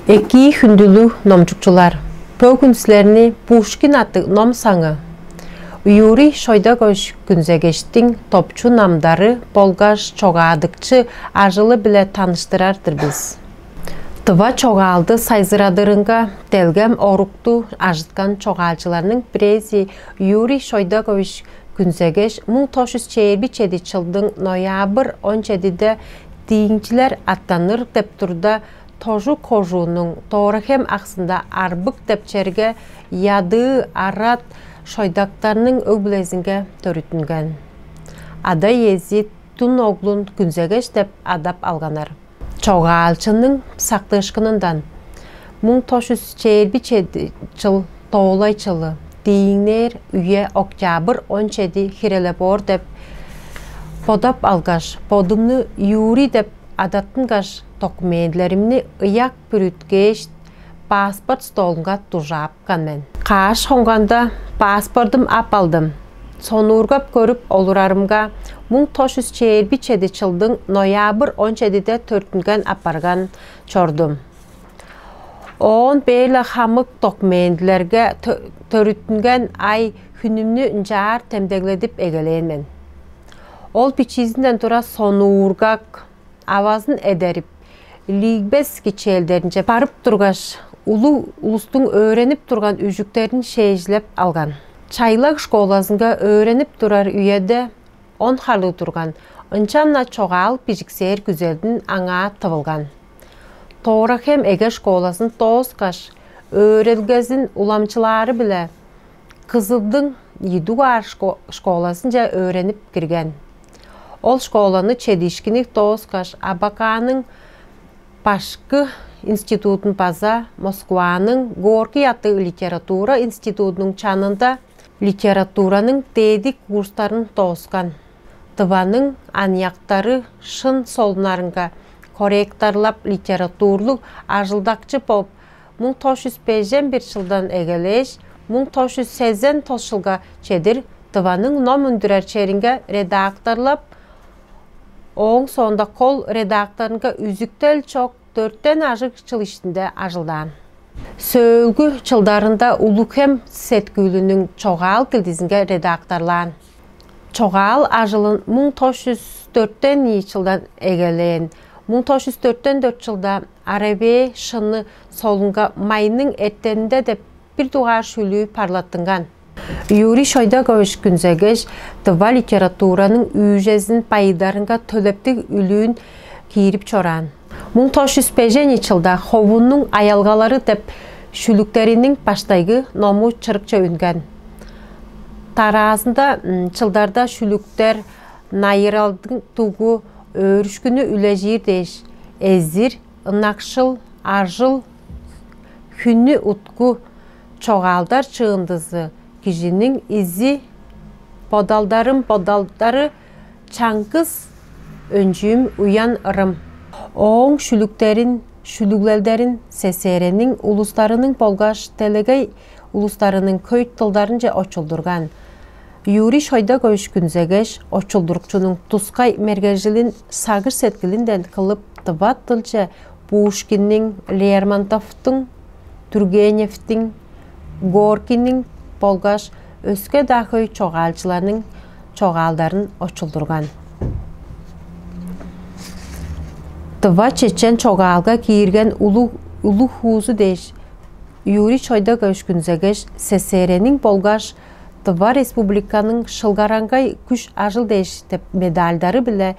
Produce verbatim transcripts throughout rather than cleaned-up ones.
Экии, хүндүлүг номчукчулар! Бөгүн силерни Пушкин аттыг ном саңы Юрий Шойдакович Күнзегештиң топчу намдары болгаш чогаадыкчы ажылы-биле таныштырар-дыр бис. Тыва чогаалды сайзырадырынга делгем орукту ажыткан чогаалчыларның бирээзи Юрий Шойдакович Күнзегеш муң тос чүс чээрби чеди чылдың ноябрь он чедиде «Дииңчилер аттаныр» деп турда, Тожу кожууннуң Тоора-Хем аксында Арбык деп черге ядыы арат Шойдактарның өг-бүлезинге төрүттүнген. Ада-иези Тун оглун Күнзегеш деп адап алганнар. Чогаалчының сактыышкынындан муң тос чүс чээрби чеди чыл доолай чылы дииңнээр үе октябрь он чеди хирелеп боор деп бодап алгаш, бодумну Юрий деп адаттынгаш, документилеримни ыяк бүрүткээш, паспорт столунга дужаапкан мен. Каш хонганда, паспортум ап алдым. Сонуургап көрүп олурарымга, муң тос чүс чээрби чеди чылдың ноябрь он чедиде төрүттүнген апарган чордум. Оон бээр-ле хамык документилерге тө-, төрүттүнген ай-хүнүмнү ынчаар демдегледип эгелээн мен. Ол бичиизинден тура сонуургак, авазын эдерип, ликбез кичээлдеринче барып тургаш, улуг улустуң өөренип турган үжүктерин шээжилеп алган. Чайлаг школазынга өөренип турар үеде он харлыг турган, ынчан-на чогаал бижиксээр күзелдин аңаа тывылган. Тоора-Хем эге школазын дооскаш, өөредилгезин уламчылаары-биле Кызылдың ийи дугаар шко-, школазынче өөренип кирген. Ол школаны чедиишкинниг дооскаш, Абаканның башкы институдун база Москваның Горький аттыг литература институдунуң чанында литератураның дээди курстарын дооскан. Тываның аныяктары шын солунарынга корректорлап, литературлуг ажылдакчы боп, муң тос чүс бежен бир чылдан эгелээш, муң тос чүс сезен тос чылга чедир Тываның ном үндүрер черинге редакторлап, ооң соонда кол редакторунга үзүктел чок дөртен ажыг чыл иштинде ажылдаан. Сөөлгү чылдарында «Улуг-Хем» сеткүүлүнүң чогаал килдизинге редакторлаан. Чогаал ажылын муң тос чүс дөртен ийи чылдан эгелээн. Муң тос чүс дөртен дөрт чылда «Аравээ шыны» солунга «Майның эртенинде» деп бир дугаар шүлүү парлаттынган. Юрий Шойдакович Күнзегеш тыва литератураның үүжезин байыдарынга төлептиг үлүүн киирип чораан. Муң тос чүс бежен ийи чылда «Ховунуң аялгалары» деп шүлүктериниң баштайгы ному чырыкче үнген. Дараазында, м, чылдарда шүлүктер «Найыралдың дугу», «Өөрүшкүнү үлежир дээш», «Эзир», «Ынакшыл», «Ажыл», «Хүннү утку», «Чогаалдар чыындызы», «Кижиниң изи», «Бодалдарым бодалдары», «Чаңгыс өнчүүм уян ырым». Ооң шүлүктерин, шүлүглелдерин ССРЭ-ниң улустарының болгаш делегей улустарының хөй дылдарынче очулдурган. Юрий Шойдакович Күнзегеш очулдурукчунуң тускай мергежилин сагыш-сеткилинден кылып, тыва дылче Пушкинниң, Лермонтовтуң, Тургеневтиң, Горькийниң болгаш өске-даа хөй чогаалчыларның чогаалдарын очулдурган. Тыва-чечен чогаалга киирген улуг, улуг хуузу дээш, Юрий Шойдакович Күнзегеш ССРЭ-ниң болгаш Тыва Республиканың «Шылгараңгай күш-ажыл дээш» деп медальдары-биле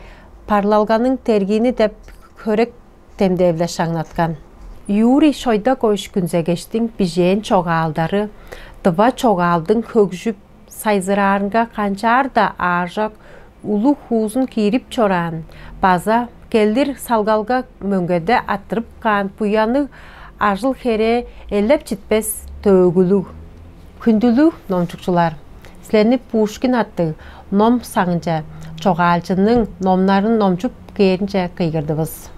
«Парлалганың тергиини» деп хөрек демдээ-биле шаңнаткан. Юрий Шойдакович Күнзегештиң бижээн чогаалдары тыва чогаалдың хөгжүп, сайзыраарынга канчаар-даа аажок улуг хуузун киирип чораан база келир салгалга мөңгеде арттырып каан буянныг ажыл-херээ элеп читпес төөгүлүг. Хүндүлүг номчукчулар, силерни Пушкин аттыг ном саңынче чогаалчының номнарын номчуп кээринче кыйгырдывыс.